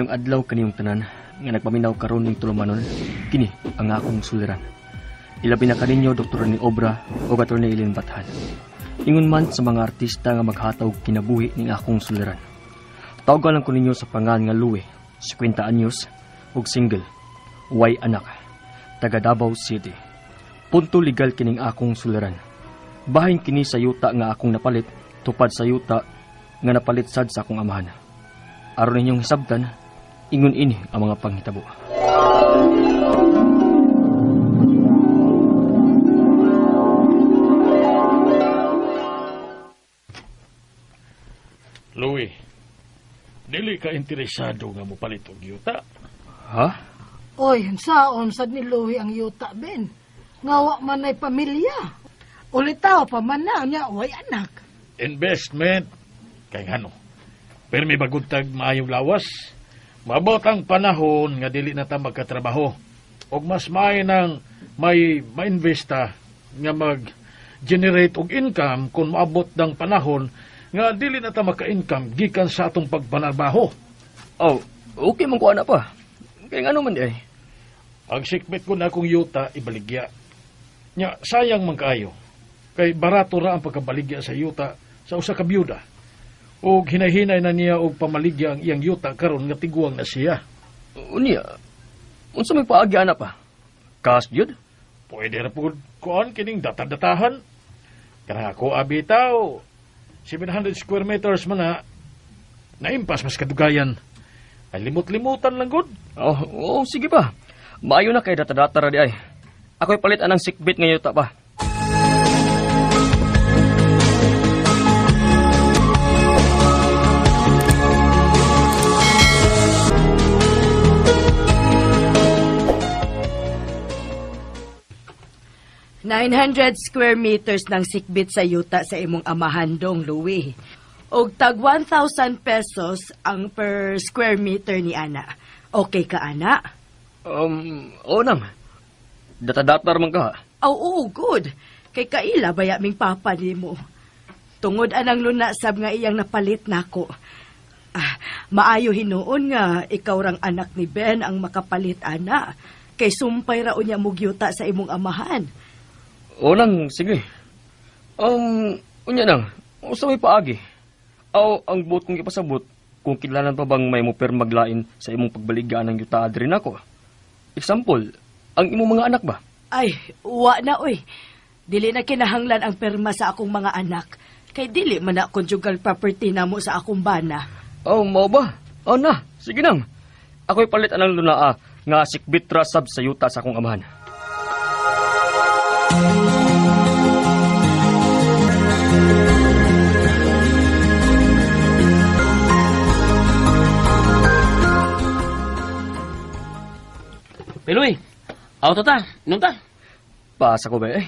Maayong adlaw kaniyong tanan nga nagpaminaw karon ning tulumanon, kini ang akong suliran. Ilabi na kaninyo Dr. ni Obra o Atty. Eileen Bathan. Ingon man sa mga artista nga maghataw kinabuhi ning akong suliran. Tawagan lang ko ninyo sa pangan nga Louie, 50 anyos, ug single, way anak, taga Davao City. Punto legal kining akong suliran. Bahin kini sa yuta nga akong napalit, tupad sa yuta nga napalit sad sa akong amahan. Aron ninyong hisabtan, ingon ini ang mga panghitabo. Louie, dili ka interesado nga mopalit og yuta. Ha? Oy, saon sad ni Louie ang yuta, Ben? Nga wa man ay pamilya. Ulitaw pa man na niya, way anak. Investment. Kay ngano? Pero may bagod tag maayong lawas. Maabot ang panahon nga dili na ta magkatrabaho. Og mas maay nang may mainvesta nga mag-generate og income kung maabot ng panahon nga dili na ta maka-income gikan sa atong pagpanarbaho. Oh, okay man ko ana pa. Kay ngano man di ay? Ang sikbit ko na akong yuta ibaligya. Nya sayang man kaayo. Kay barato ra ang pagkabaligya sa yuta sa usa ka byuda. Og hinay-hinay na niya og pamaligya ang iyang yuta karon nga tiguang na siya. Unya, unsa may paagi ana pa? Cash gyud? Pwede ra pud kuan kining data-datahan. Kanang ako abitaw 700 square meters man na naimpas mas kadugayan. Ay limot-limutan lang gud. Oh, oh, sige pa. Maayo na kay data-data ra di ay. Ako'y palit anang sikbit nga yuta pa. $900 square meters ng sikbit sa yuta sa imong amahan dong, Louie. Og tag 1,000 pesos ang per square meter ni Ana. Okay ka, Ana? Oo nang. Data-data man ka. Oh, oo, good. Kay kaila baya ming papa ni mo. Tungod anang lunasab nga iyang napalit nako. Ah, maayo hinuon nga ikaw rang anak ni Ben ang makapalit, Ana. Kay sumpay ra unya mugyuta sa imong amahan. O nang, sige. Unya nang, usa may paagi. Aw, ang buot kong ipasabot, kung kinahanglan pa bang may mopirmaglain sa imong pagbaligaan ng yuta adri nako. Example, ang imong mga anak ba? Ay, wa na oy. Dili na kinahanglan ang pirma sa akong mga anak. Kay dili man na conjugal property namo sa akong bana. Oh, mao ba? Oh na, sige nang. Ako'y palit anang lunaa nga sikbit ra sab sa yuta sa akong amahan. Piloy, auto ta, inom ta. Pasa ko ba eh?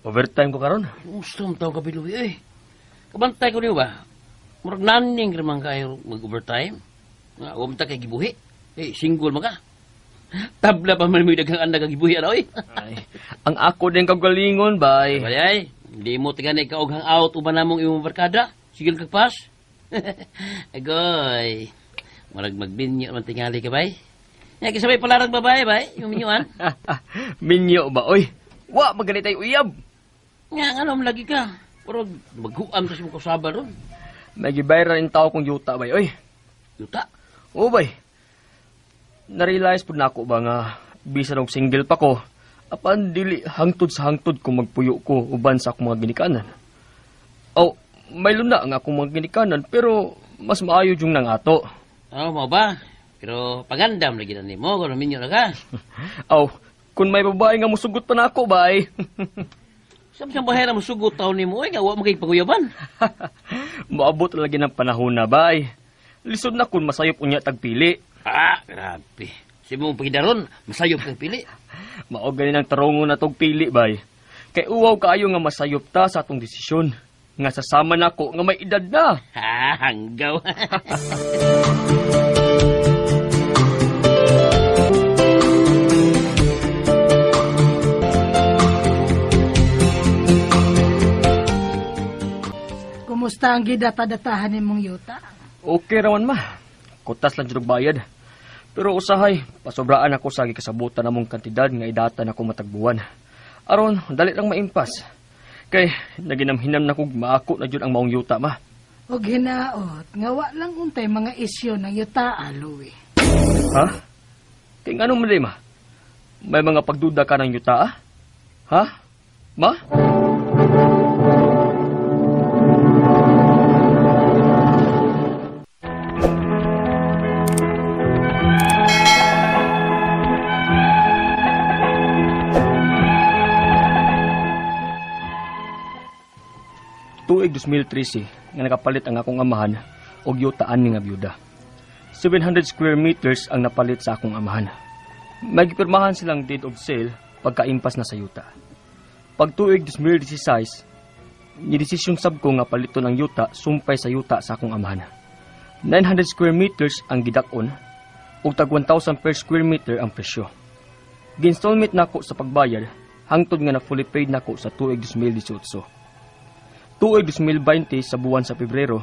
Overtime ko karon. Gusto mo tao ka, Piloy eh. Kabantay ko niyo ba? Murag naning ramang kayo mag-overtime. Nga, huwag ta kay gibuhi. Eh, single man ka. Tabla pa man mo'y daghang anak ang gibuhi, ano eh. Ay, ang ako din kagalingon, bay. Bay, ay, hindi mo tiganay ka og hangout uban namong imong barkada. Sigil kag pas. Agoy, murag magbinyo man tingali ka, bay. Ya, kisabay palarang babae, bay. Yung minyuan. Minyo ba, oy? Wa, maganit ay uyab. Nga, ano, lagi ka. Pero maghuam sa imong kasaba ron. May gibayran in tao kong yuta, bay, oy. Yuta? Oo, bay. Narealize po na ako ba nga, bisan og single pa ko, apan dili hangtod sa hangtod kung magpuyo ko uban sa akong mga ginikanan. Oh, may luna nga akong mga ginikanan, pero mas maayo yung nangato. Oo, mao ba? Pero pagandam lagi na nimo, kung minyo na ka. Aw, kung may babae nga musugot pa na ako, bay. Sa isang bahay na musugot taon nimo, ay nga, wa mo kay paguyaban. Maabot lagi ng panahon na, bay. Lisod na kung masayop unya tagpili. Ah, grabe. Si mong pagidaron, masayop kang pili. Mao gani ng tarongo na tog pili, bay. Kay uwaw kaayo nga masayop ta sa atong desisyon. Nga sasama nako nga may edad na. Ha, hanggaw. Kumusta ang gidata-datahan nimong yuta? Okay raman ma. Kutas lang jud og bayad. Pero usahay, pasobraan ako sa gikasabutan namong kantidad nga idata na ko matagbuan. Aron, dali lang maimpas. Kay, naginamhinam na kog maako na jud ang maong yuta, ma. Og hinaot, nga wa lang untay mga isyu ng yuta, Louie. Ha? Kay nganong man, ma? May mga pagduda ka ng yuta, ah? Ha? Ma? Tuig 2013 nga nakapalit ang akong amahan og yutaan ni nga byuda. 700 square meters ang napalit sa akong amahan. May gipirmahan silang deed of sale pagkaimpas na sa yuta. Pag tuig 2016, nidesisyon sab ko nga paliton ang yuta sumpay sa yuta sa akong amahan. 900 square meters ang gidak-on ug tag 1,000 per square meter ang presyo. Gi-installment nako sa pagbayad hangtod nga na fully paid nako sa tuig 2018. Tuig 2020 sa buwan sa Pebrero,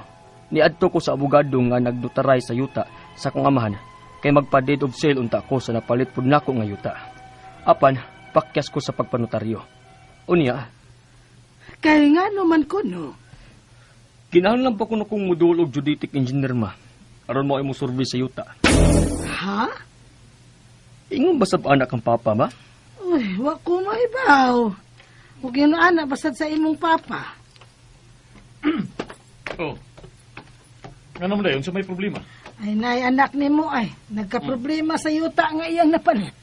niadto ko sa abogado nga nagnotaray sa yuta sa akong amahan kay magpa-deed of sale unta ko sa napalit pud nako nga yuta. Apan pakyas ko sa pagpanotaryo. Unya, kay ngano man kuno? Kinahanglan pa kuno kong modul og geodetic engineer ma. Aron mao imo survey sa yuta. Ha? Ingon ba sab anak ang papa ma? Uy, wa ko maibaw. Ug yun anak basad sa imong papa. Oh. Ano man dayon sa may problema? Ay nay anak nimo ay nagkaproblema sa yuta nga iyang napalit.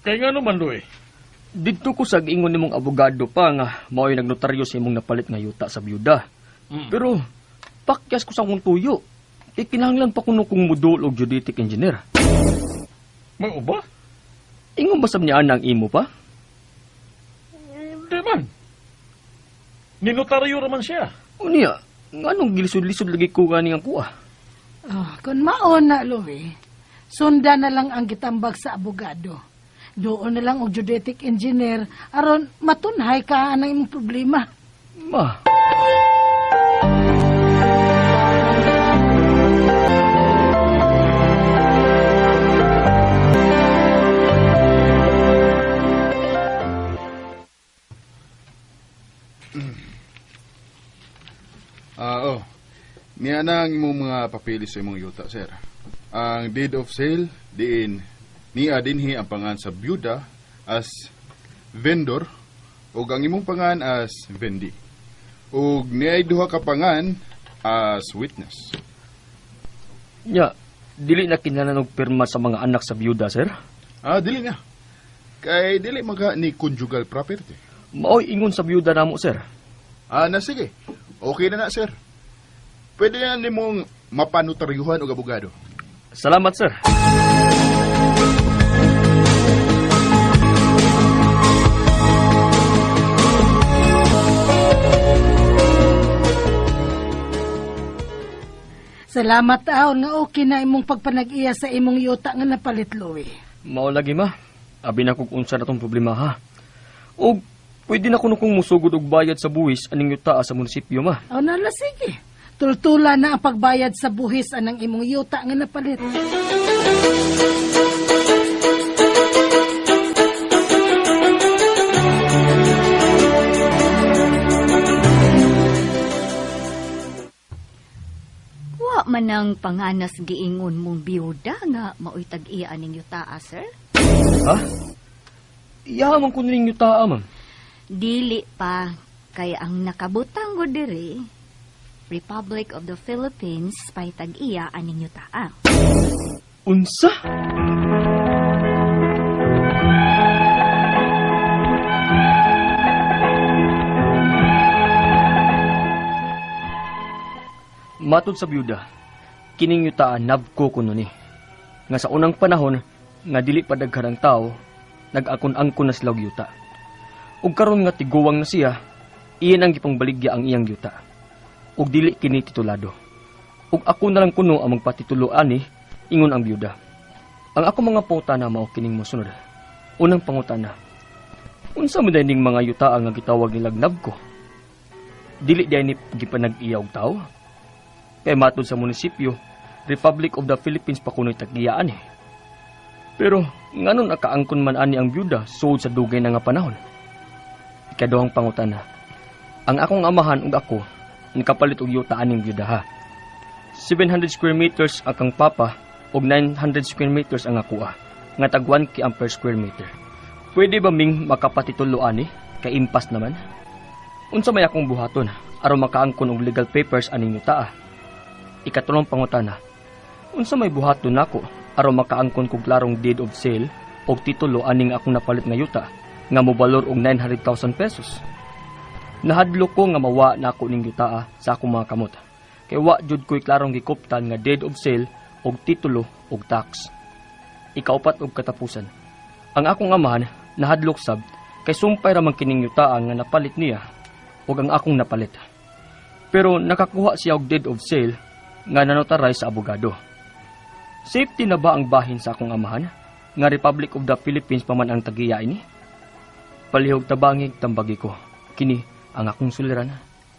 Kay ngano man Louie? Didto ko sa giingon nimong abogado pa nga mao'y nagnotaryo sa imong napalit nga yuta sa byuda. Pero pakyas ko sa akong tuyo. Kay kinahanglan pa kuno kong modul og geodetic engineer. Mao ba? Ingon ba sab niya ang imo pa? Hindi man. Ninotaryo raman siya. Unya, nganong gilisod-lisod lagi ko gani ang kuha? Oh, kung maon na, Louie, sunda na lang ang gitambag sa abogado. Doon na lang og geodetic engineer aron matunhay ka ang imong problema. Ma. Oh. Niya na ang imong mga papeles sa imong yuta, sir. Ang deed of sale, diin niya dinhi ang pangan sa byuda as vendor ug ang imong pangan as vendee. Ug niay duha ka pangan as witness. Nya, dili na kinahanglan og pirma sa mga anak sa byuda, sir? Ah, dili na. Kay dili maga ni conjugal property. Maoy ingon sa byuda namo, sir. Ah, na sige. Okay na na, sir. Pwede na nimong mapanotaryuhan og abogado. Salamat, sir. Salamat taon nga okay na imong pagpanag-iya sa imong yuta nga napalit, Louie. Mao lagi, ma. Abi na kog unsa na tong problema, ha. Og pwede na kuno kong musugod og bayad sa buwis aning yuta sa munisipyo, ma. O nala, sige. Tultula na ang pagbayad sa buhis anang imong yuta nga napalit. Wa man ang panganas giingon mong biyuda nga maoy tag-iya aning yuta, sir? Ha? Iya man kuno ning yuta, ma'am. Dili pa kay ang nakabutang go diri Republic of the Philippines pay tag-iya aning yuta. Unsa? Matod sa byuda, kining yuta nabko kuno ni. Nga sa unang panahon nga dili pa daghan ang tao, nag-akon-angkon na sila og yuta. Ug karon nga tiguwang na siya, iyan ang gipangbaligya ang iyang yuta. Ug dili kini titulado. Ug ako na lang kuno ang magpatitulo ani, ingon ang byuda. Ang ako mga pangutana mao kining mosunod. Unang pangutana, unsa man ning mga yuta ang gitawag nilag nabko? Dili diay ni gipanag-iya og tawo? Kay matod sa munisipyo, Republic of the Philippines pa kuno'y tag-iyaan eh. Pero ngano nakaangkon man ani ang byuda sud sa dugay na nga panahon? Ikaduhang pangutana. Ang akong amahan ug ako nakapalit og yuta aning byuda ha. 700 square meters ang kang papa ug 900 square meters ang akoa nga tag 1K ang per square meter. Pwede ba ming makapatitulo ani? Kay impas naman. Unsa may akong buhaton aron makaangkon og legal papers aning yuta? Ikatulong pangutana. Unsa may buhaton nako aron makaangkon kog klarong deed of sale og titulo aning akong napalit nga yuta nga mobalor og 900,000 pesos? Nahadlok ko nga mawa nako ning yutaa sa akong mga kamot. Kay wa jud ko'y klarong gikuptan nga deed of sale og titulo og tax. Ikaupat og katapusan. Ang akong amahan nahadlok sab kay sumpay ra man kining yutaa nga napalit niya ug ang akong napalit. Pero nakakuha siya og deed of sale nga nanotaray sa abogado. Safety na ba ang bahin sa akong amahan nga Republic of the Philippines pa man ang tagiya ini? Palihog tabangig tambagi ko. Kini ang akong suliran,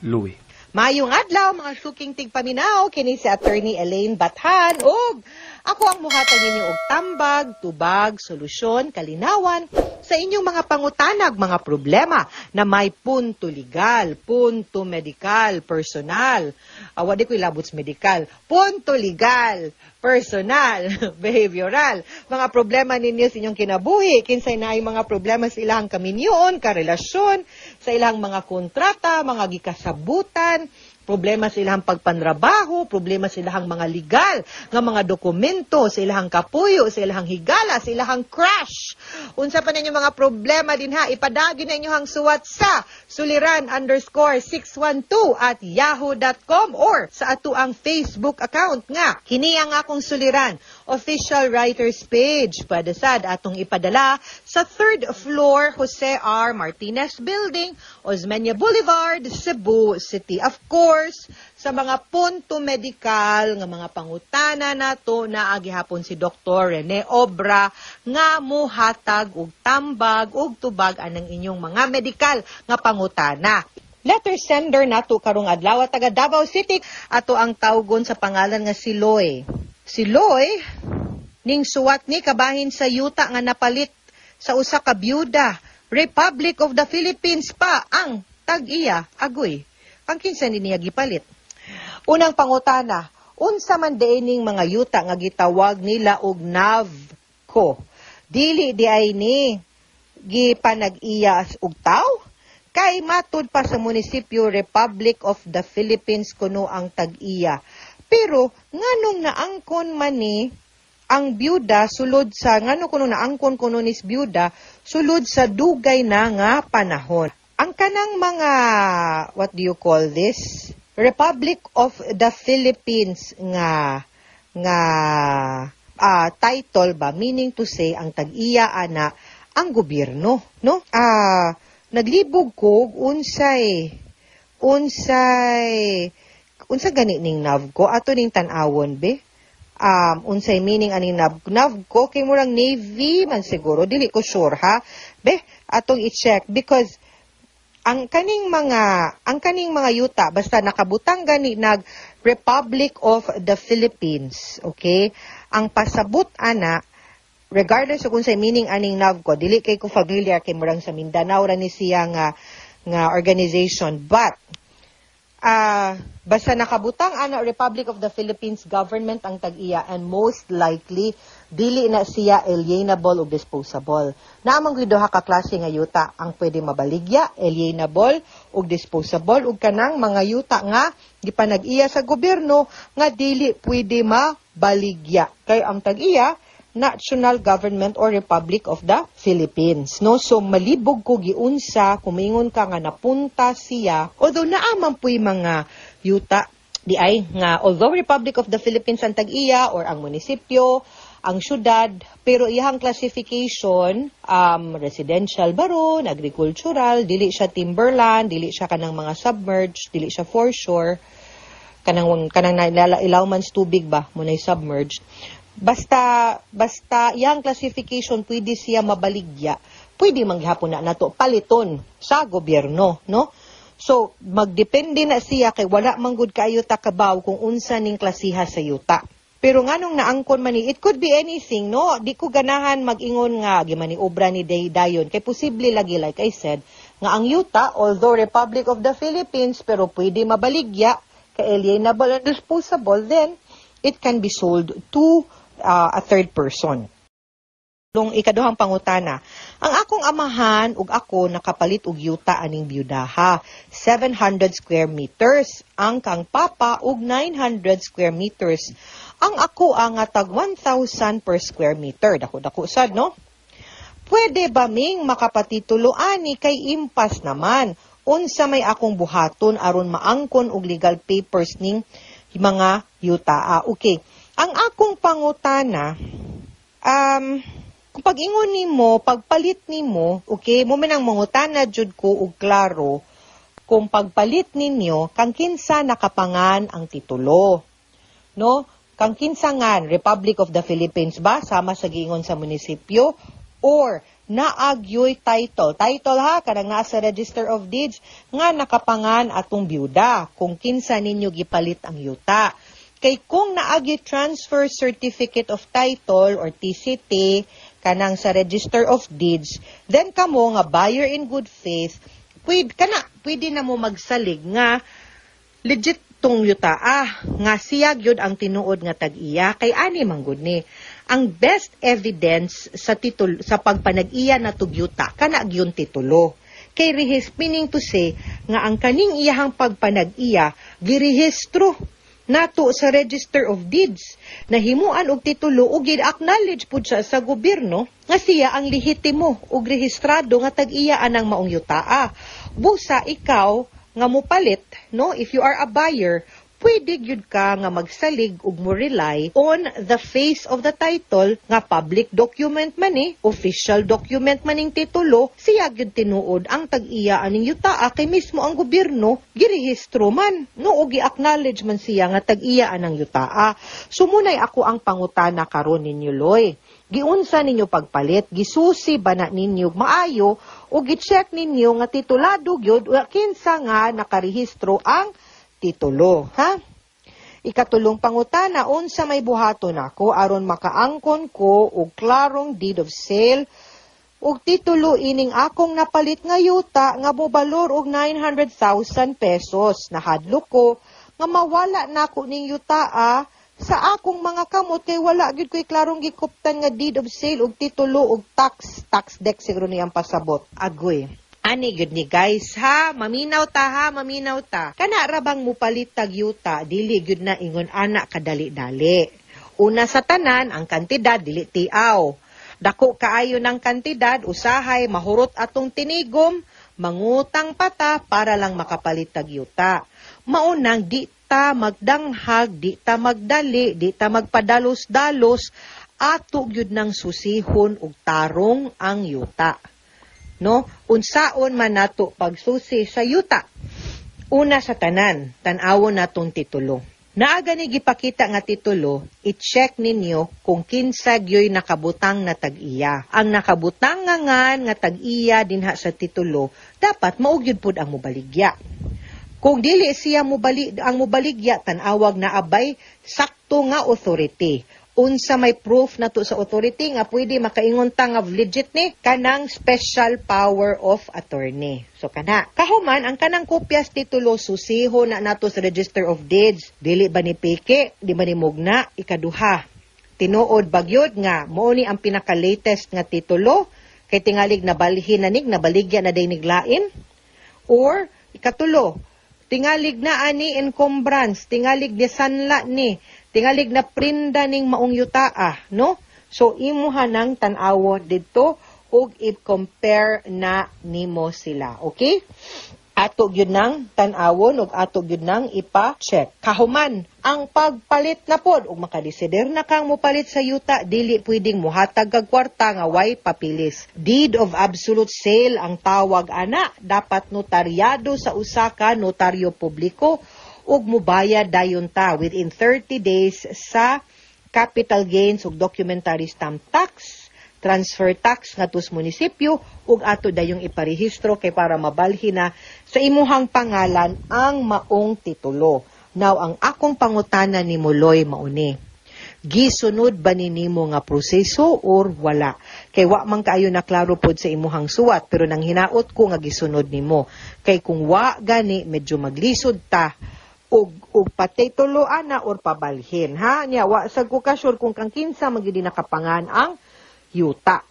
Louie. Mayong adlaw, mga suking tigpaminaw, kini si Attorney Elaine Bathan ug ako ang muhatag ninyo og tambag, tubag, solusyon, kalinawan sa inyong mga pangutanag, mga problema na may punto legal, punto medikal, personal. Awa di ko ilabot sa medikal. Punto legal, personal, behavioral. Mga problema ninyo sa inyong kinabuhi, kinsay na ay mga problema sa ilang kaminyoon, karelasyon, sa ilang mga kontrata, mga gikasabutan, problema sa ilang pagpanrabaho, problema sa ilang mga legal nga mga dokumento, sa ilang kapuyo, sa ilang higala, sa ilang crush. Unsa pa ninyo mga problema din ha, ipadagi na inyo ang suwat sa suliran_612@yahoo.com or sa ato ang Facebook account nga kini ang Akong Suliran Official Writers Page. Pwede sad atong ipadala sa third floor, Jose R. Martinez Building, Osmeña Boulevard, Cebu City. Of course, sa mga punto medikal nga mga pangutana nato, naa gihapon si Dr. Rene Obra nga muhatag og tambag og tubag anang inyong mga medikal nga pangutana. Letter sender nato karong adlaw taga Davao City, ato ang tawgon sa pangalan nga si Loy. Si Loy ning suwat ni kabahin sa yuta nga napalit sa usa ka byuda. Republic of the Philippines pa ang tag-iya, agoy. Ang kinsa ni niya gipalit? Unang pangutana, unsa man ning mga yuta nga gitawag nila og NAVCO? Dili di ay ni gipanag-iya og taw? Kay matud pa sa munisipyo, Republic of the Philippines kuno ang tag-iya. Pero nganong naangkon man ni ang byuda sulod sa ngano kuno naangkon kuno nis byuda sulod sa dugay na nga panahon? Ang kanang mga, what do you call this? Republic of the Philippines nga nga title ba, meaning to say ang tag-iya ana ang gobyerno, no? Naglibog ko unsay unsay unsa gani ning NAVCO, ato ning tan-awon be. Unsay meaning aning NAVCO kay murang Navy man siguro, dili ko sure ha. Be, atong i-check because ang kaning mga yuta basta nakabutang gani nag Republic of the Philippines, okay? Ang pasabot ana, regardless of kung unsay meaning aning NAVCO, dili kay ko familiar kay murang sa Mindanao ra ni siya nga nga organization, but basta nakabutang ana Republic of the Philippines government ang tag-iya and most likely dili na siya alienable o disposable. Naa man gyud duha ka klase nga yuta ang pwede mabaligya, alienable ug disposable, ug kanang mga yuta nga gipanag-iya sa gobyerno nga dili pwede mabaligya kay ang tag-iya national government or Republic of the Philippines. No? So, malibog ko giunsa, kumingon ka nga napunta siya, although naa man pu'y mga yuta, di ay, nga although Republic of the Philippines ang tag-iya or ang munisipyo, ang syudad, pero iyang classification, residential baron, agricultural, dili siya timberland, dili siya kanang mga submerged, dili siya foreshore, kanang kanang na, ilaw man sa tubig ba, muna'y submerged. Basta basta yang classification pwede siya mabaligya, pwede manggihapon na nato paliton sa gobyerno, no? So magdepende na siya kay wala man gud kaayo ta kabaw kung unsa ning klasiha sa yuta. Pero nganong naangkon man ni, it could be anything, no? Di ko ganahan mag-ingon nga gimaniobra ni Day dayon kay posible lagi, like I said, nga ang yuta, although Republic of the Philippines, pero pwede mabaligya kay alienable and disposable, then it can be sold to a third person. Nung ikaduhang pangutana, ang akong amahan ug ako nakapalit og yuta aning byudaha, 700 square meters, ang kang papa og 900 square meters. Ang ako ang tag 1,000 per square meter. Dako-dako sad, no? Pwede ba ming makapatitulo ani kay impas naman? Unsa may akong buhaton aron maangkon og legal papers ning mga yuta? Ah, okay. Ang akong pangutana, kung pag-ingon nimo, pagpalit nimo, okay, mo man ang mangutana jud ko og klaro kung pagpalit ninyo kang kinsa nakapangan ang titulo. No? Kang kinsa ngan, Republic of the Philippines ba sama sa giingon sa munisipyo or naagyoy title? Title ha, kanang naa sa Register of Deeds nga nakapangan atong byuda kung kinsa ninyo gipalit ang yuta. Kay kung naagyoy transfer certificate of title or TCT kanang sa Register of Deeds, then kamo nga buyer in good faith, pwede, kana, pwede na mo magsalig nga legit tong yuta ah, nga siya gyud ang tinuod nga tag-iya kay ani man gud ni. Ang best evidence sa titul sa pagpanag-iya na tug yuta kana gyud titulo. Kay rehis, meaning to say nga ang kaning iyahang pagpanag-iya girehistro nato sa Register of Deeds, nahimuan og titulo ug gi-acknowledge pud siya sa gobyerno nga siya ang lehitimo ug rehistrado nga tag-iya anang maong yutaa. Busa ikaw nga mopalit, no, if you are a buyer, pwede gyud ka nga magsalig ug mo rely on the face of the title nga public document man ni, official document man ning titulo, siya gyud tinuod ang tag-iya aning yutaa kay mismo ang gobyerno girehistro man, no, ug gi-acknowledge man siya nga tag-iya anang yutaa. So munay ako ang pangutana karon ninyo, Loy. Giunsa ninyo pagpalit? Gisusi ba na ninyo maayo o gi-check ninyo nga titulado gyud o kinsa nga nakarehistro ang titulo, ha? Ikatulong pangutana, unsa may buhaton nako aron makaangkon ko og klarong deed of sale ug titulo ining akong napalit nga yuta nga mobalor og 900,000 pesos? Nahadlok ko nga mawala nako ning yutaa sa akong mga kamot kay wala gyud ko'y klarong gikuptan nga deed of sale ug titulo ug tax dec siguro niyang pasabot. Agoy. Ani gyud ni, guys, ha, maminaw ta ha, maminaw ta. Kana ra bang mupalit tag yuta, dili gyud na ingon ana kadali-dali. Una sa tanan, ang kantidad dili tiaw. Dako kaayo ng kantidad, usahay mahurot atong tinigom, mangutang pata para lang makapalit tag yuta. Maunang di ta magdanghag, di ta magdali, di ta magpadalos-dalos, ato gyud nang susihon og tarong ang yuta. No? Unsaon man nato pagsusi sa yuta? Una sa tanan, tan-awon natong titulo. Naa gani gipakita nga titulo, i-check ninyo kung kinsa gyoy nakabutang na tag-iya. Ang nakabutang nga ngan nga tag-iya dinha sa titulo, dapat mao gyud pud ang mobaligya. Kung dili siya ang mobaligya, tan-awag na abay sakto nga authority. Unsa may proof nato sa authority nga pwede makaingon ta nga legit ni? Kanang special power of attorney. So kana. Kahuman ang kanang kopyas titulo, susiho na nato sa Register of Deeds. Dili ba ni peke? Di ba ni mugna? Ikaduha, tinuod bagyod nga mao ni ang pinaka-latest nga titulo kay tingalig nabalhin na nig nabaligya na day niglain? Or ikatulo, tingalig na ani encumbrance, tingalig ni sanla ni, tingalig na prinda ning maong yutaa, no? So imuha nang tan-awon didto ug i-compare na nimo sila, okay? Ato gyud nang tan-awon ug ato gyud nang ipa-check. Kahuman, ang pagpalit na pod ug makadesider na kang mopalit sa yuta, dili pwedeng mohatag kag kwarta nga way papilis. Deed of absolute sale ang tawag ana, dapat notaryado sa usa ka notaryo publiko ug mobayad dayon ta within 30 days sa capital gains ug documentary stamp tax, transfer tax ngadto sa munisipyo ug ato dayong iparehistro kay para mabalhin na sa imuhang pangalan ang maong titulo. Now, ang akong pangutana ni Muloy mauni. Gisunod ba ni nimo nga proseso or wala? Kay wa man kaayo na klaro pod sa imuhang suwat, pero nang hinaot ko nga gisunod nimo. Kay kung wa gani, medyo maglisod ta og patitulo ana or pabalhin, ha? Nya wa sad ko ka sure kung kang kinsa magidi nakapangan ang yuta.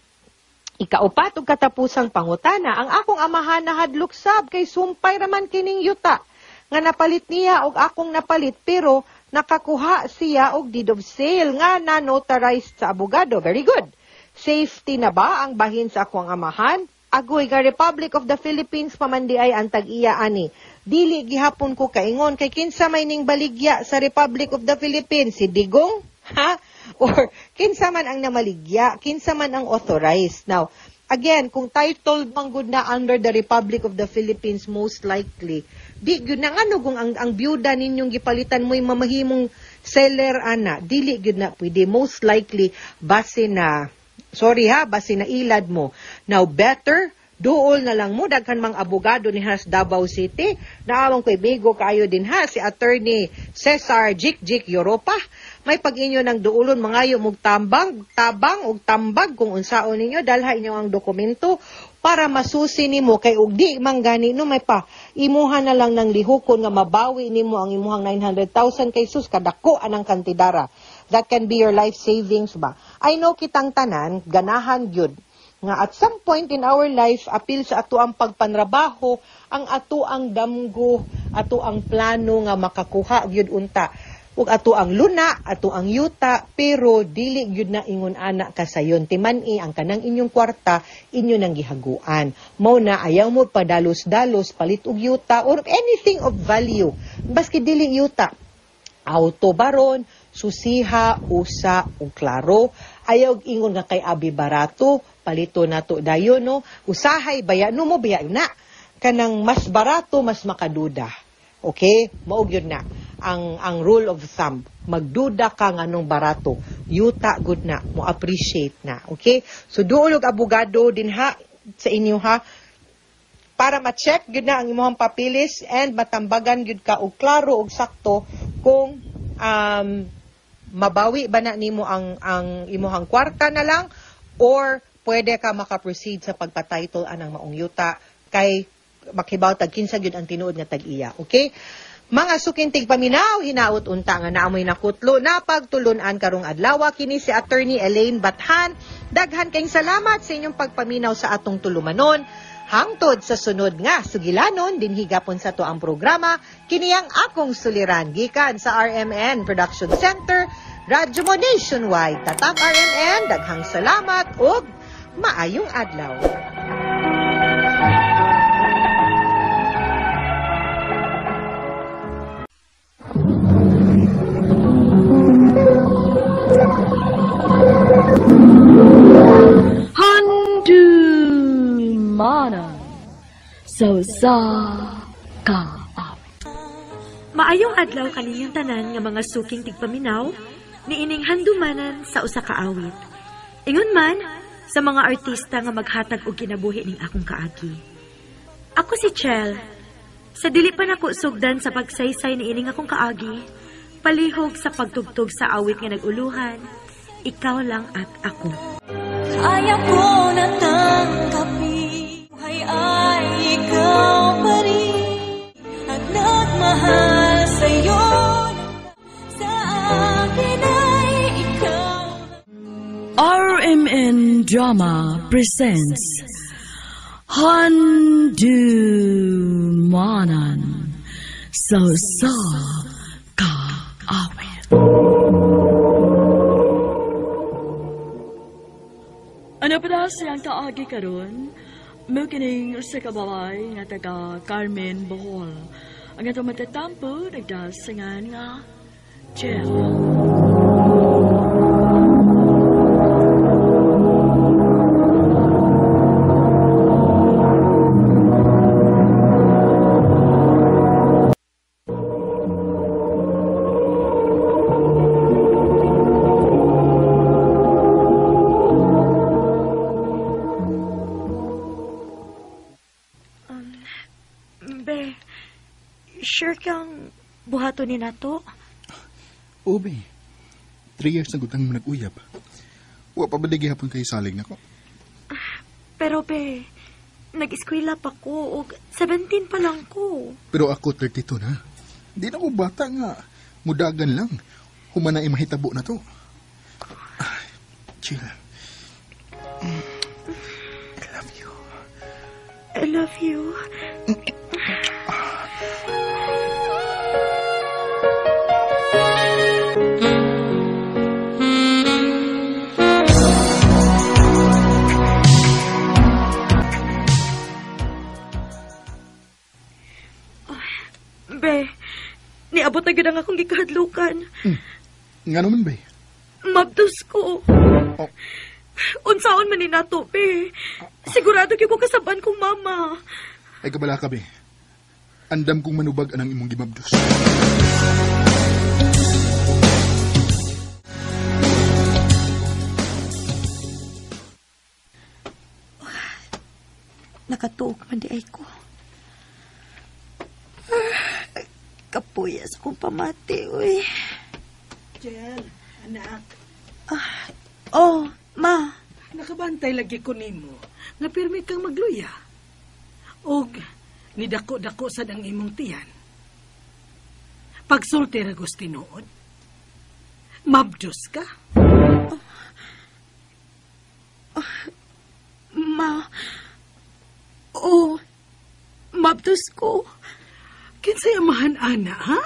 Ikaupat og katapusang pangutana, ang akong amahan nahadlok sab kay sumpay raman kining yuta nga napalit niya og akong napalit, pero nakakuha siya og deed of sale nga na-notarized sa abogado. Very good. Safety na ba ang bahin sa akong amahan? Agoy nga Republic of the Philippines pamandi ay ang tag-iya ani. Dili gihapon ko kaingon kay kinsa may ning baligya sa Republic of the Philippines, si Digong? Ha? Or kinsa man ang namaligya, kinsa man ang authorized. Now, again, kung titled man gud na under the Republic of the Philippines, most likely, di gyud na ngano kung ang byuda ninyong gipalitan mo'y mamahimong seller ana, dili gyud na pwede. Most likely, base na, sorry ha, base na ilad mo. Now, better, duol na lang mo, daghan mang abogado ni has Davao City. Naawang ko'y bigo kaayo din ha, si Attorney Cesar Jik Europa. May pag-inyo ng duolon, mangayo mog tambang, tabang og tambag kung unsaon ninyo, dalha inyo ang dokumento para masusi nimo kay og di man gani no may pa imuha na lang ng lihukon nga mabawi nimo ang imuhang 900,000 kay sus kadako anang kantidara. That can be your life savings ba. I know kitang tanan ganahan gyud nga at some point in our life apil sa ato ang pagpanrabaho, ang ato ang damgo, ato ang plano nga makakuha gyud unta ug ato ang luna, ato ang yuta, pero dili gyud na ingon ana kasayon. Timan-i ang kanang inyong kwarta, inyo nang gihaguan. Mao na ayaw mo padalos-dalos palit og yuta or anything of value. Baski dili yuta, auto baron, susiha, usa ug klaro. Ayaw ingon nga kay abi barato, palito nato dayon no. Usahay baya no mo baya na. Kanang mas barato mas makaduda. Okay? Mao gyud na ang rule of thumb. Magduda ka nganong barato, yuta good na, mo appreciate na. Okay? So duol og abogado din ha sa inyo ha, para ma-check gyud na ang imong papilis and matambagan gyud ka og klaro og sakto kung mabawi ba na nimo ang imong kwarta na lang or pwede ka maka-proceed sa pagpa-title anang maong yuta kay makibaw tag kinsa gyud ang tinuod nga tag-iya. Okay? Mga sukintig paminaw, hinaut unta nga naamoy nakutlo na pagtulunan karong adlaw kini si Attorney Elaine Bathan. Daghan kayong salamat sa inyong pagpaminaw sa atong tulumanon. Hangtod sa sunod nga sugilanon dinhi gapon sa to ang programa kini ang akong suliran gikan sa RMN Production Center, Radyo Mo Nationwide. Tatak RMN, daghang salamat ug maayong adlaw. Handumanan sa usa ka awit. Maayong adlaw kaninyong tanan nga mga suking tigpaminaw niining handumanan sa usa ka awit. Ingon man sa mga artista nga maghatag og kinabuhi ning akong kaagi. Ako si Chel. Sa dili pa nako sugdan sa pagsaysay niining akong kaagi, palihog sa pagtugtog sa awit nga nag-uluhan, ikaw lang at ako. Ayaw ko na tanggapin, buhay ay ikaw pa rin, at nagmahal sa'yo, sa akin ay ikaw. RMN Drama presents Handumanan sa usa ka awit. Ano pa na siyang kaagi karon? Mukining usa ka babae nga taga Carmen, Bohol. Ang atong matatampo nagdasingan nga Jeff. Be, sure kang buhato ni nato? Ubi, 3 years na gutang mo nag-uyab. Wa pa ba di gihapon kayo salig nako? Pero be, nag-eskwela pa ko og 17 pa lang ko. Pero ako 32 na. Di na ko bata nga. Mudagan lang. Humana imahitabo na to. Ay, chill. I love you. I love you. Be, niabot na gid ang akong gikahadlukan. Nga naman, be? Mabdos ko. Oh. Unsaon man ni nato, be. Sigurado gyud ko kasaban kong mama. Ay, kabala ka, be. Andam kong manubag anang imong gimabdos. Nakatuog man di ay ko. Kapuya sa akong pamati, uy. Jel, anak. Oh, ma. Nakabantay lagi ko nimo. Nga pirmi kang magluya. Og nidako-dako sad ang imong tiyan. Pagsulti ra gusto tinuod. Mabdos ka. Ma. Oh, mabdos ko. Kinsay amahan ana, ha?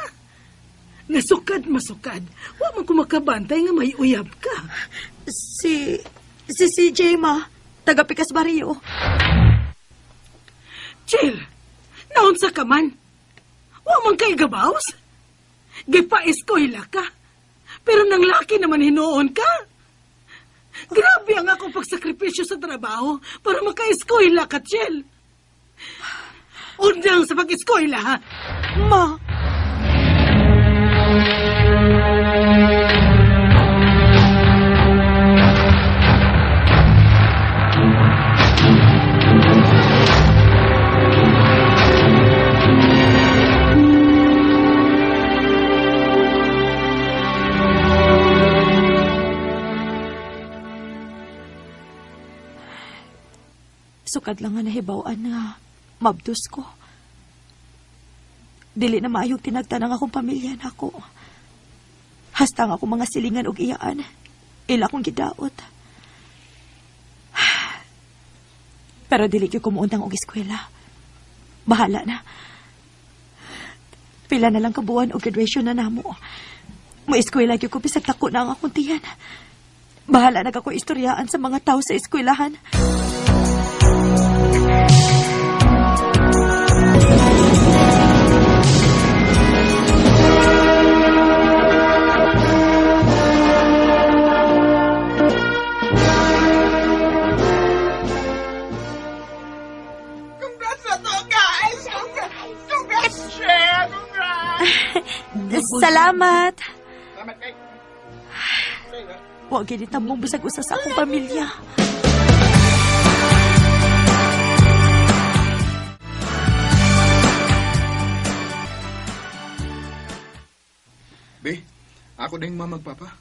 Nga sukad masukad. Wa man ko makabantay nga may uyab ka. Si CJ, ma. Taga Pikas Barrio. Chill! Naunsa ka man? Wa man kay gabaws? Gipa-eskwela ka. Pero nang laki naman hinuon ka. Grabe ang akong pagsakripisyo sa trabaho para maka-eskwela ka, Chill. Undang sa pag-eskwela, ha? Ma! Sukad lang nga nahibaw-an nga mabdos ko. Dili na maayong tinagtan ang akong pamilya nako. Hasta nga akong mga silingan og iyaan. Ila akong gidaot. Pero dili gyud ko muundang og eskwela. Bahala na. Pila na lang kabuan og graduation na namo. Mo-eskwela gyud ko bisag dako na ang akong tiyan. Bahala na ako istoryaan sa mga tao sa eskwelahan. Congrats na to, guys! Congrats, Cher! Congrats! Salamat! Salamat, kay. Huwag ginitambong bisag usa sa akong pamilya. Be, ako ding mamagpapa.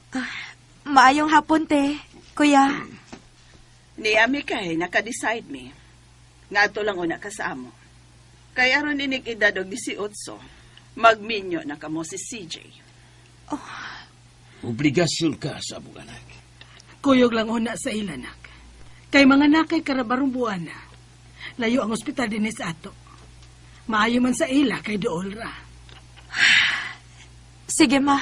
Maayong hapon, te. Kuya. Ni ami kay naka-decide mi. Ngadto lang una ka sa amo. Kay aron inig edad og 18, magminyo na kamo si CJ. Oh. Obligasyon ka sa among anak. Kuyog lang una sa ilanak. Kay mga nakay karabarong buwana. Layo ang ospital din sa ato. Maayo man sa ila kay dool ra. Sige, ma.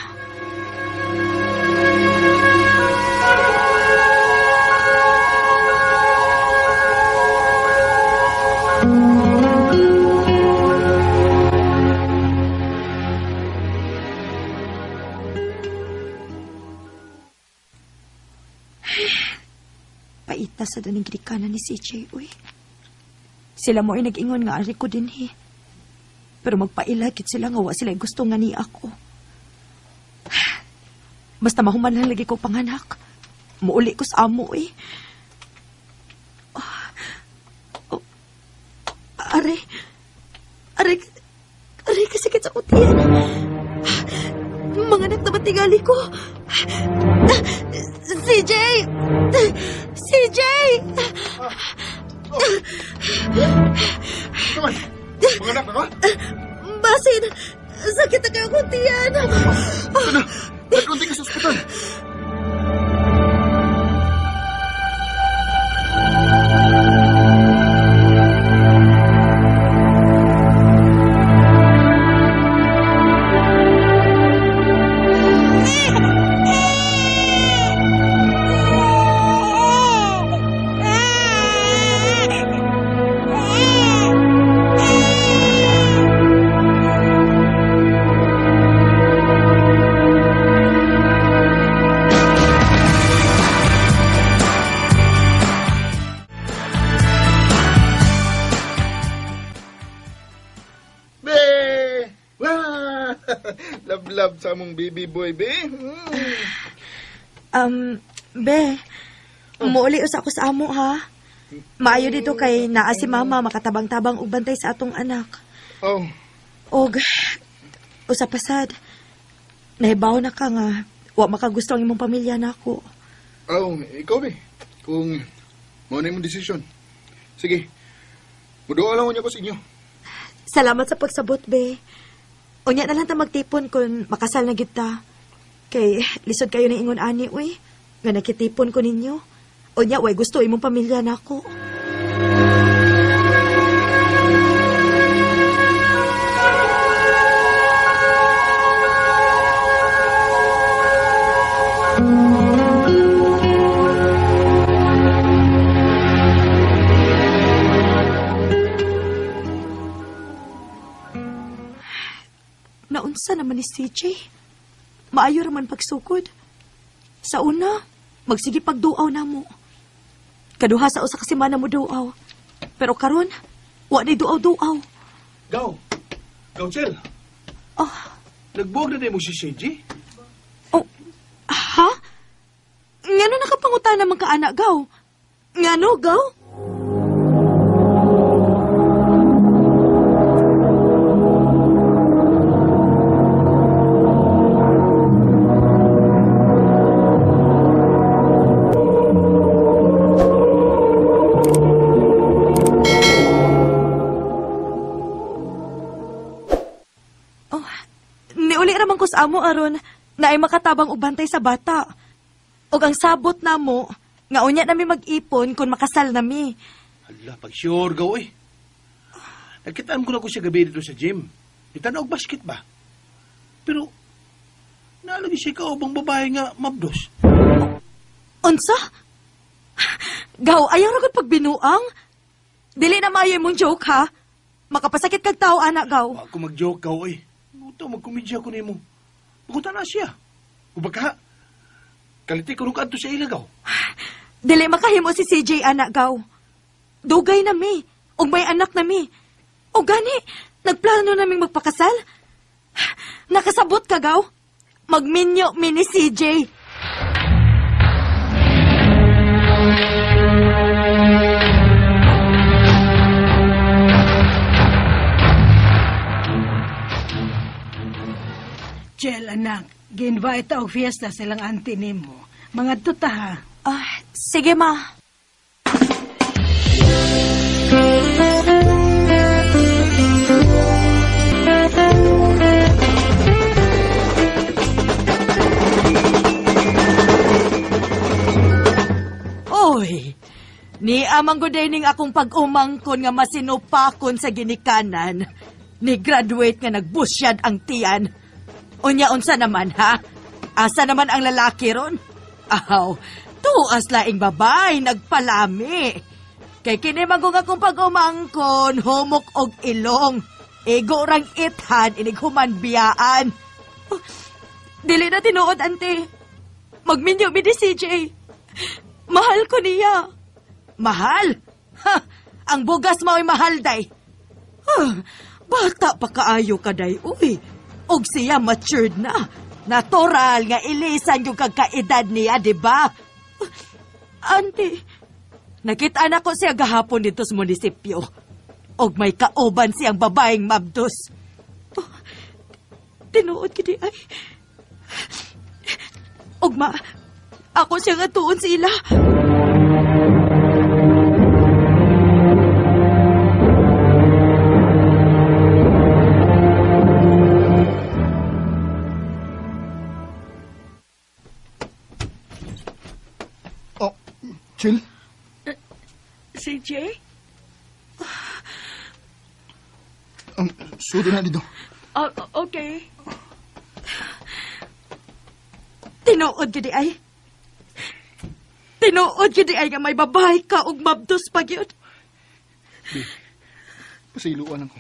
Paita sa daning ginikanan ni CJ, uy. Sila mo ay nag-ingon nga ari ko din, he. Pero magpailagit sila nga wa sila gusto nga ni ako. Basta mahuman lang lagi ko panganak. Muuli ko sa amo, eh. Oh, are. Are. Are, kasakit sa kutiyan. Mga anak na tingali ko. CJ! CJ! Come on. Mga anak na ka? Basin! Sakit na kayo kong tiyan. Ano? Nagkunti ka sa ospital. Love sa among baby boy, be. Be, muuli usa ako sa amo, ha? Maayo dito kay naa si mama makatabang-tabang og bantay sa atong anak. Oh. Og usa pa sad. Nahibaw na ka nga wa makagusto ang imong pamilya nako. Oh, ikaw be. Kung mao na imong desisyon. Sige. Muduol lang unya ko sa inyo. Salamat sa pagsabot, be. Unya na lang ta magtipon kung makasal na kita. Kay lisod kayo ng ingon ani, uy. Nga nakitipon ko ninyo. Unya, way gusto imong pamilya nako. Naunsa naman ni CJ? Maayo raman pagsukod. Sa una, magsige pagduaw na mo. Kaduha sa usa ka semana mo duaw. Pero karon, wa ni duaw-duaw. Gaw. Gaw, Chel. Oh. Nagbuwag na din mo si CJ? Oh, ha? Ngano nakapangutan naman ka, anak, Gaw? Ngano, Gaw? Sa amo aron na ay makatabang og bantay sa bata. Og ang sabot namo nga unya nami mag-ipon kung makasal nami. Hala, pag sure gaw eh. Nagkitaan ko na ko siya gabi dito sa gym. Itanaw og basket ba? Pero naalagi siya kaubang babae nga mabdos. Unsa? Gaw, ayaw ra gud pagbinuang. Dili na maayo imong joke ha. Makapasakit kag tao ana gaw. Wa ko mag-joke gaw eh. Buto magkomedya ko nimo. Buta na siya. Ubaka, kaliti ko nung kanto sa ilagaw. Dili makahimo si CJ, anak gaw. Dugay na mi. Og may anak na mi. O gani, nagplano naming magpakasal. Nakasabot ka, gaw. Magminyo mi ni CJ. Chel, anak, gi-invite og fiesta silang auntie nimo. Mangadto ta ha. Ah, sige ma. Oy, ni amang guday ning akong pag-umangkon nga masinupakon sa ginikanan. Ni graduate nga nagbusyad ang tiyan. Unya unsa naman ha? Asa naman ang lalaki ron? Aw, tuas laing babay nagpalami. Kay kini magong akong pag-umangkon, humok og ilong. Igo rang ithan, inig human biyaan. Oh, dili na tinuod, ante. Magminyo mi ni CJ. Mahal ko niya. Mahal? Ha, ang bugas mao'y mahal, day. Huh, bata pa kaayo ka, day. Uy, og siya matured na. Natural nga ilisan yung kagkaedad niya, di ba? Ante, nakita na ko siya gahapon dito sa munisipyo. Og may kauban siyang babaeng mabdos. Oh, tinuod kini ay. Og ma, Ako siyang atuon sa ila. Oh, Chill? CJ? Sudo na dito. Okay. Tinuod gid ay. Tinuod gid ay nga may babae ka og mabdos pa gyud. Di, pasiluan ako.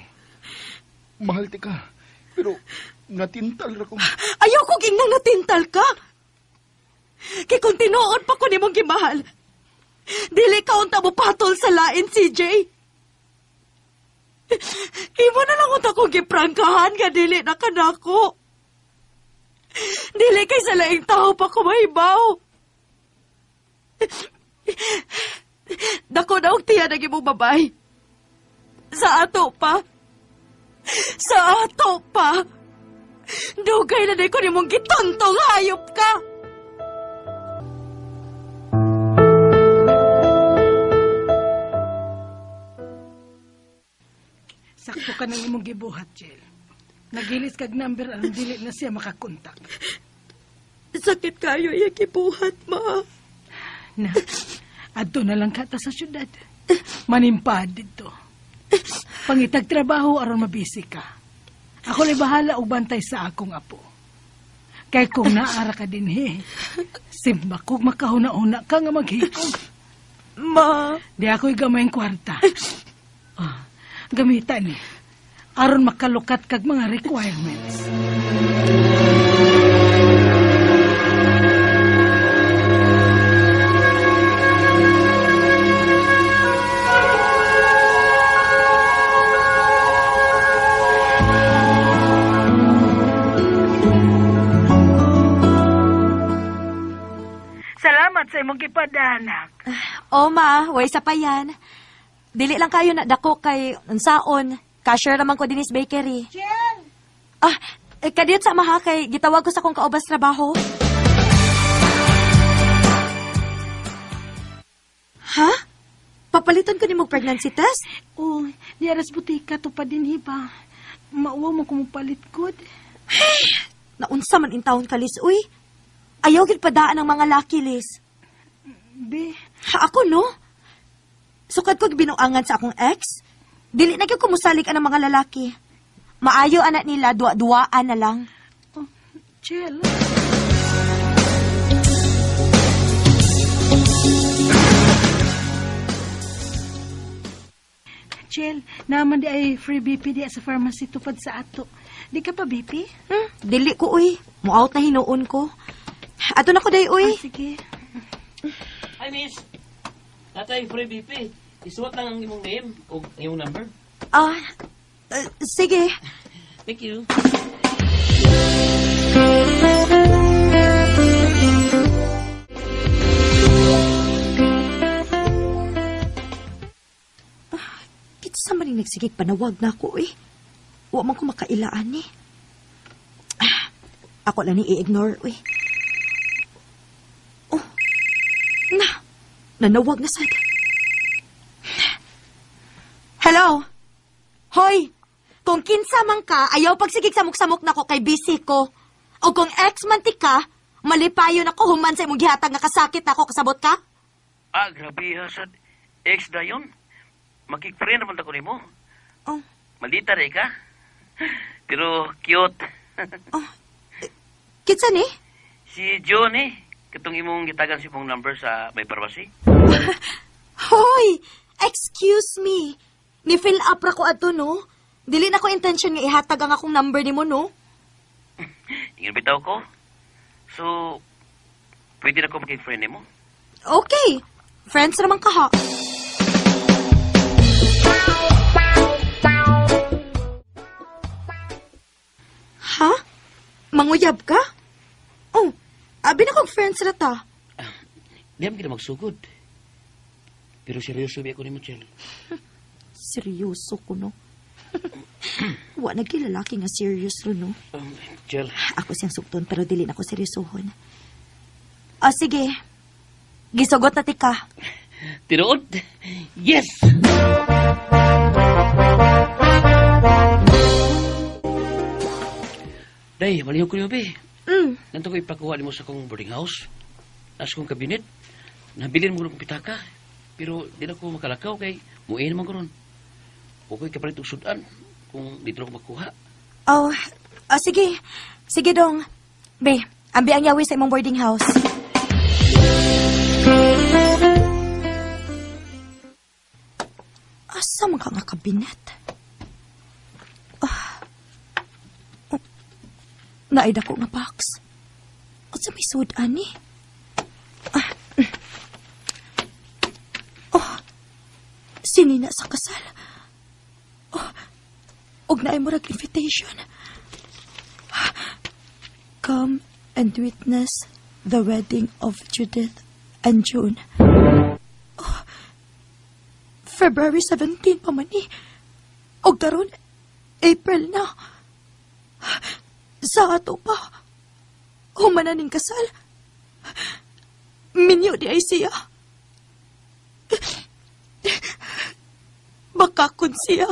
Mahal ti ka, pero natintal ra ko. Ayaw ko ginang natintal ka. Kay kung tinuod pa ko nimong gimahal, dili ka unta mo patol sa lain, CJ. Imo na lang unta kong giprangkahan nga dili na kanako. Dili kay sa laing tao pa ko mahibaw. Dako na og tiyan ang imong babae. Sa ato pa. Sa ato pa. Dugay na di ko nimong gituntong hayop ka. Sakto ka ng imong gibuhat, Jill. Nagilis kag number ang dili na siya makakontak. Sakit kayo iya gibuhat, ma. Na, adto na lang kata sa syudad. Manimpad dito. Pangitag trabaho aron mabisi ka. Ako lay bahala og bantay sa akong apo. Kay kung naara ka dinhi, simba kog makahuna-una ka nga maghikog. Ma, di ako'y gamayng kwarta. Oh, gamitan ni aron makalukat kag mga requirements. Salamat sa imong gipadanak. O ma, way sa pa yan. Dili lang kayo na dako kay unsaon. Cashier naman ko dinis bakery. Jen! Ah, kadiyot sa maha kay gitawag ko sa akong kaubas trabaho. Ha? Papalitan ko nimo pregnancy test? Oh, di aras butika to pa din hiba. Mauwaw mo kumupalit kod. Naunsa man in taon kalis, uy. Ayaw gid padaan ang mga laki, Liz. Be. Ha, ako, no? Sukad ko binuangan sa akong ex. Dili na gyud kumusalig ang mga lalaki. Maayo anak nila, duwa-duwaan na lang. Oh, chill. Chill, naman di ay free BP di sa pharmacy tupad sa ato. Di ka pa BP? Dili ko, uy. Mo-out na hinuon ko. Ato na ko day, uy. Ah, sige. Hi, miss. Natay free BP. Isuwat lang ang imong name o imong number. Ah, sige. Thank you. Kitsa man yung nagsigig panawag na ako, eh. Wa man ko makailaan, eh. Ah, ako lang ni i-ignore, eh. Oh, na, nanawag na sad. Hello? Hoy, kung kinsa man ka, ayaw pagsigig samok-samok na ko kay busy ko. O kung ex man ti ka, malipayo na ko human sa imong gihatag nga kasakit ako, kasabot ka? Ah, grabe ha, sad. Ex da yun. Makikfriend naman ako nimo. Oh. Maldita rin ka. Pero cute. Oh. Kitsa ni? Si John eh. Katong imong gitagan si pong number sa may pharmacy. Hoy! Excuse me. Ni-fill up ra ko adto, no? Dili na ko intention nga ihatag ang akong number nimo, no? Ingon bitaw ko. So, pwede na ko maging friend nimo? Okay. Friends naman ka, ha? Ha? Manguyab ka? Oh, abi na kong friends na ta. Di am kita magsugod. Pero seryoso bi ako nimo, Chel. Seryoso ko, no? Wa nagkilalaki nga serious ro, no? Chel. Ako siyang sugton, pero dili na ko seryosohon. O sige. Gisugot na tika. Tinuod? Yes! Day, malihog ko niyo, be. Nanto ko ipakuha nimo sa akong boarding house. Nasa kong kabinet. Nabilin mo kong pitaka. Pero di na ko makalakaw kay muin naman ko ron. Okay kapalit og sudan kung dito ko makuha. Oh, o sige. Sige dong. Be, ambi ang yawi sa imong boarding house. Asa man ka nga kabinet? Ah. Oh. Naay dako nga box. Unsa may sud ani? Ah. Oh. Sinina sa kasal. Oh. Og naay murag invitation. Come and witness the wedding of Judith and June. Oh, February 17 pa man ni. Og karon April na. Sa ato pa. Human na ning kasal. Minyo di ay siya. Baka kun siya.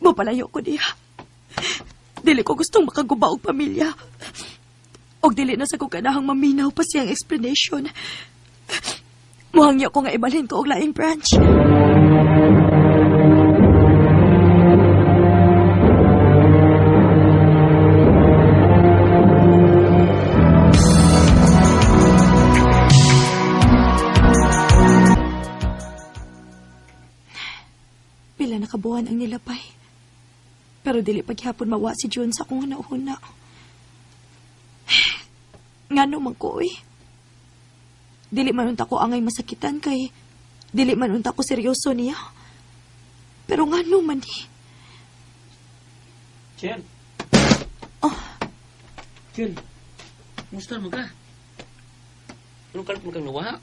Mapalayo ko niya. Dili ko gustong makaguba og pamilya. Og dili na sa ko ganahang maminaw pa siyang explanation. Muhangyo ko nga ibalhin ko og laing branch. Pila na kabuhan ang nilapay. Pero dili paghapon mawa si June sa akong huna-huna. Ngano man ko, oy. Dili man unta ko angay masakitan kay dili man unta ko seryoso niya. Pero ngano man ni. Chen. Oh. Chen. Musta man ka? Anong kalit mo kang nawa?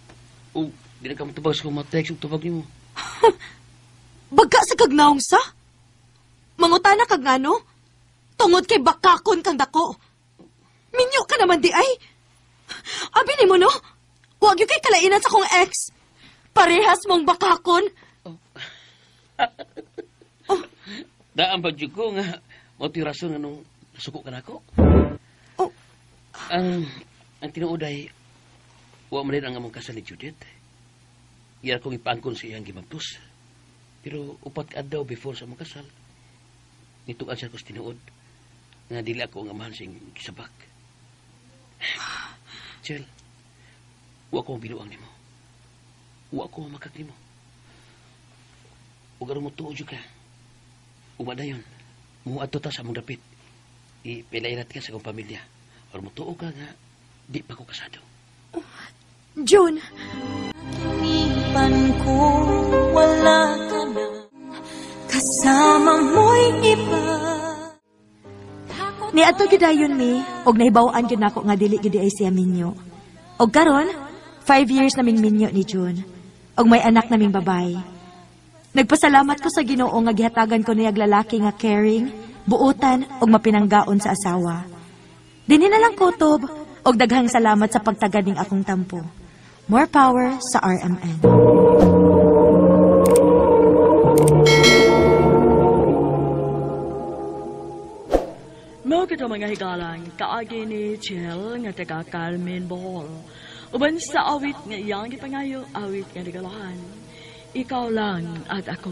O di na ka matubag sa kong text o tubag nimo? Baga sa kagnaong sa? Mangutana kag ngano? Tungod kay bakakon kang dako. Minyo ka naman di ay. Abi nimo no? Huwag yung kay kalainan sa kong ex. Parehas mong bakakon. Oh. Oh. Daan ba dyan ko nga mao to'y rason nga nung nasuko ka na ako? Oh. Ang tinuod ay wa man rin ang among kasal ni Judith. Iya akong ipaangkon sa iyang gimabtos. Pero upat ka adlaw before sa among kasal, nituan siya ko sa tinuod nga dili ako ang amahan sa iyang gisabak. Chel, wa ko binuang nimo. Wa ko makak nimo. Ug aron mo tuod jud ka. Uma dayon, muadto ta sa among dapit. Ipilairat ka sa akong pamilya. Aron mo tuo ka nga di pa ko kasado. Oh, June. Kinipan ko, wala ka na. Kasama mo'y iba. Niadto gyud dayon mi, og nahibaw-an gyud nako nga dili gyud ay siya minyo. Og karon, 5 years naming minyo ni June. Og may anak naming babae. Nagpasalamat ko sa Ginoo nga gihatagan ko niyag lalaki nga caring, buotan og mapinanggaon sa asawa. Dinhi na lang kutob og daghang salamat sa pagtagad ning akong tampo. More power sa RMN. Mao kito mga higalang kaagi ni Chel nga taga Carmen Bohol. Uban sa awit nga iyang gipangayo, awit nga regalahan. Ikaw lang at ako.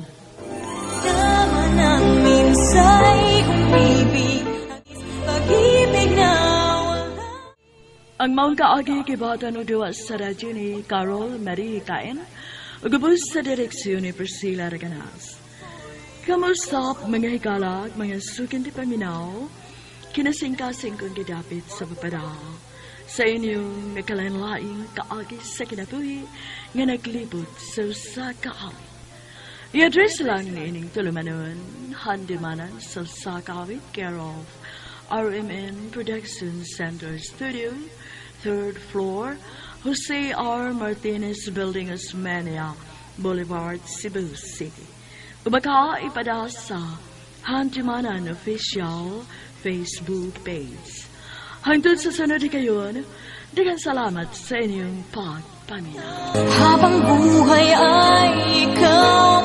Tama nang minsa'y umibig, pag-ibig na wala. Ang maong kaagi gibatan o duwa sa radyo ni Carol Marie Caen, ug ubos sa direksyon ni Priscilla Reganas. Kamusta mga higalag, mga sukin di paminaw, kinasingkasing kong gidapit sa papada. Sa inyong nakalain-laing kaagi sa kinabuhi nga naglibot sa usa ka awit. I-address lang ni ining tulumanon, handimanan sa usa ka awit, care of RMN Production Center Studio, 3rd floor, Jose R. Martinez Building, Osmeña Boulevard, Cebu City. Ubaka ipada sa Handumanan Official Facebook page. Hangtod sa sunod higayon, daghang salamat sa inyong pagpaminaw. Habang buhay ay ikaw.